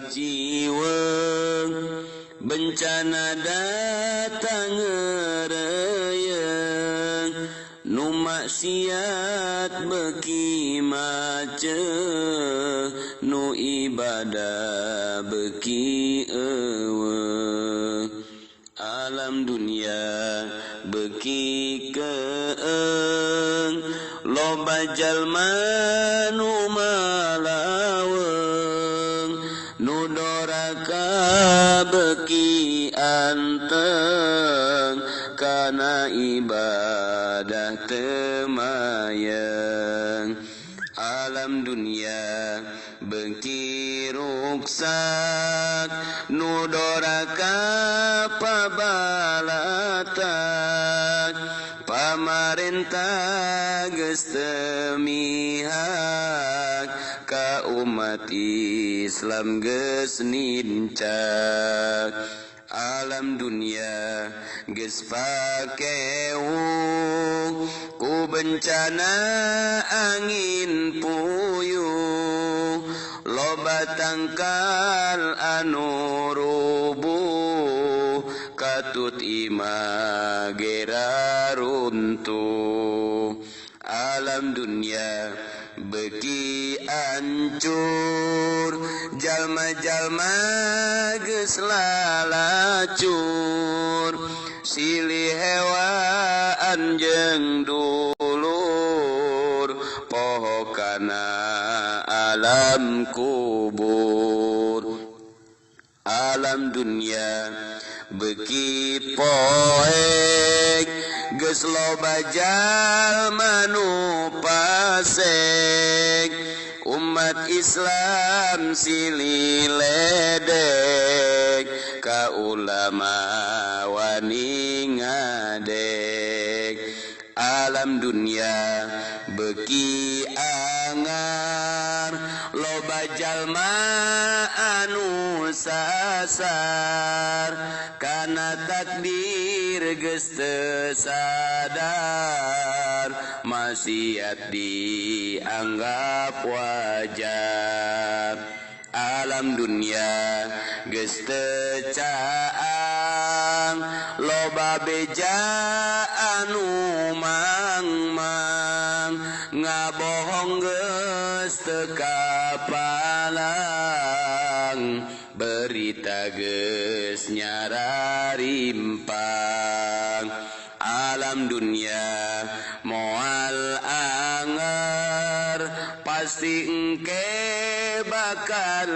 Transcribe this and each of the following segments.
Ciweng bencana datang ngereyeng nu maksiat beuki macet nu ibadah beuki eueuh alam dunia beuki keeng loba jalma nu malaweng nu doraka beuki anteng kana ibadah teu mayeng alam dunia beuki ruksak nu doraka pabalatak pamarentah geus teu mihak ka umat Islam geus nincak alam dunia geus pakewu ku bencana angin puyuh loba tangkal anu rubuh katut imah gera runtuh alam dunia beuki ancur jalma-jalma geus lalacur silih hewaan jeung dulur poho kana alam kubur alam dunia beuki poek geus loba jalma nu pasek umat Islam silih ledek ka ulama wani ngadek alam dunia beuki angar loba jalma anu sasar kana takdir geus teu sadar maksiat dianggap wajar alam dunia geus teu caang loba beja anu mangmang ngabohong geus teu kapalang berita geus nyararimpang alam dunia moal anger pasti engke bakal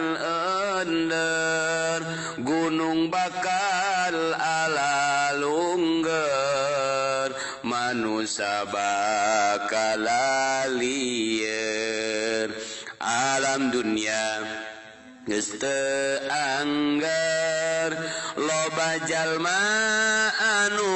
ender gunung bakal ala lungger manusia bakal lieur alam dunia geus teu angger loba jalma anu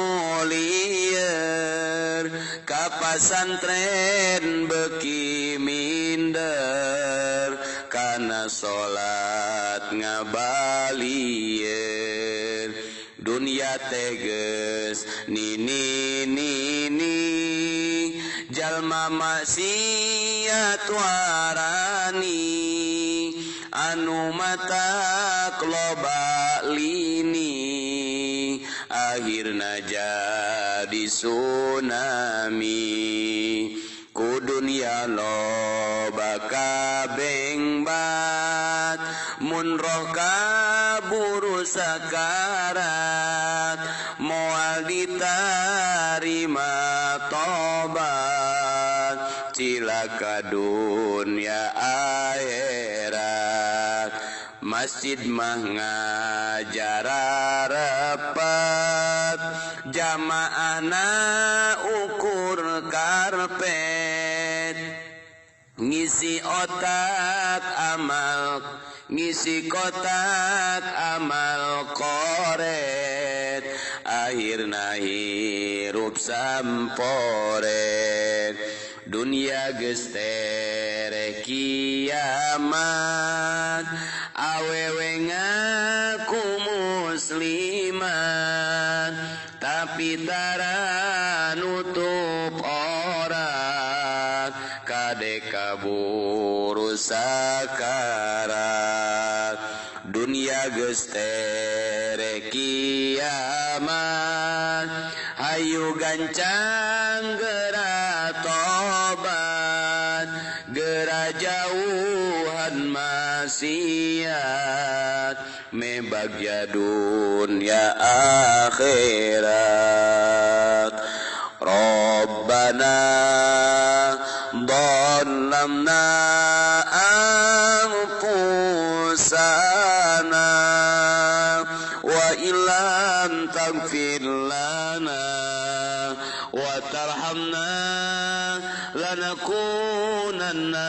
lieur ka pasantren beuki minder kana salat ngabalieun dunia teh geus nini-nini jalma maksiat warani anu matak loba lini akhirna jadi tsunami ku dunia loba kabengbat mun roh kaburu sakarat moal ditarima tobat cilaka dunia akhirat masjid mah ngajar repet jamaahna ukur karpet ngisi otak amal ngisi kotak amal koret akhirna hirup samporet dunia geus tereh kiamat awewe ngaku muslimat tapi tara nutup aurat kade kaburu sakarat Dunia geus tere kiamat hayu gancang geura tobat geura jauhan maksiat me bagya dunia akhirat. Rabbana dhalamna anfusana wa illam taghfir lana wa tarhamna lanakunanna